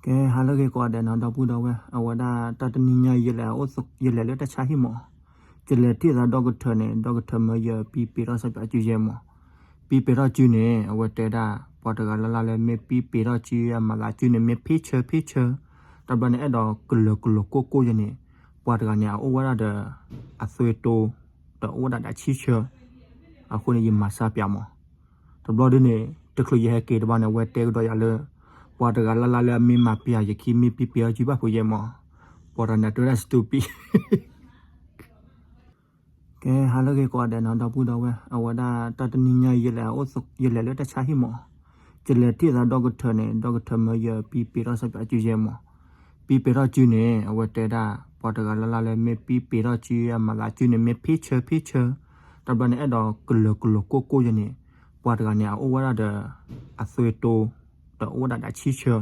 ကဲ ဟါလၢအဂ့ၤကိးဂၤဒဲးနီၤ ဒီပုၢ်ဒီဝဲၢ်, အဝဲဒၣ်တၢ်တနံၤညါ ယလဲၤလၢတၢ်ဆါဟံၣ်မး, ယလဲၤထံၣ်သးဒီကထၢၣ်န့ၣ် ဒီကထၢၣ်မၢယၤ ပံပ့ၤထီၣ်စီၤပၤစုယဲမး, ပံပ့ၤထီၣ်စုန့ၣ် အဝဲတဲဒၣ် ပှၤတဂၤလၢ်လၢ်လၢ မ့ၢ်ပံပ့ၤထီၣ်စု အမၤသးစုန့ၣ် မ့ၢ်ဖ့ၣ်ဆၢဖ့ၣ်ဆၢ, တဘျီန့ၣ် အဲၣ်ဒိးကလၢၤကလၢၤကိၢ်ကိၢ်ယဲန့ၣ်, ပှၤတဂၤန့ၣ် အအိၣ်ဝဲဒၣ်ဒီး အသွ့တိ ဒီးအိၣ်ဝဲဒၣ်ဒီးဆံဆၢ, အဃိန့ၣ် ယမၤစၢ်ပၠးမး တဘျီဒ်န့ၣ် တချုးယဟဲက့ၤတဘျီန့ၣ် အဝဲတဲကဒီးယၤလၢ ပှၤတဂၤလၢ်လၢ်လၢအမ့ၢ်မၤပၠးယခံ မ့ၢ်ပံပ့ၤထီၣ်စုဘၣ်ဖိယဲမး, ပှၤတဂၤန့ၣ် တဲဝဲဒၣ် stupid. ကဲ ဟါလၢအဂ့ၤကိးဂၤဒဲးနီၤ ဒီပုၢ်ဒီဝဲၢ်, အဝဲဒၣ်တၢ်တနံၤညါ ယလဲၤလၢတၢ်ဆါဟံၣ်မး, ယလဲၤထံၣ်သးဒီကထၢၣ်န့ၣ် ဒီကထၢၣ်မၢယၤ ပံပ့ၤထီၣ်စီၤပၤစုယဲမး, ပံပ့ၤထီၣ်စုန့ၣ် အဝဲတဲဒၣ် ပှၤတဂၤလၢ်လၢ်လၢ မ့ၢ်ပံပ့ၤထီၣ်စု အမၤသးစုန့ၣ် မ့ၢ်ဖ့ၣ်ဆၢဖ့ၣ်ဆၢ, တဘျီန့ၣ် အဲၣ်ဒိးကလၢၤကလၢၤကိၢ်ကိၢ်ယဲန့ၣ်, ပှၤတဂၤန့ၣ် အအိၣ်ဝဲဒၣ်ဒီး အသွ့တိ ဒီးအိၣ်ဝဲဒၣ်ဒီးဆံဆၢ,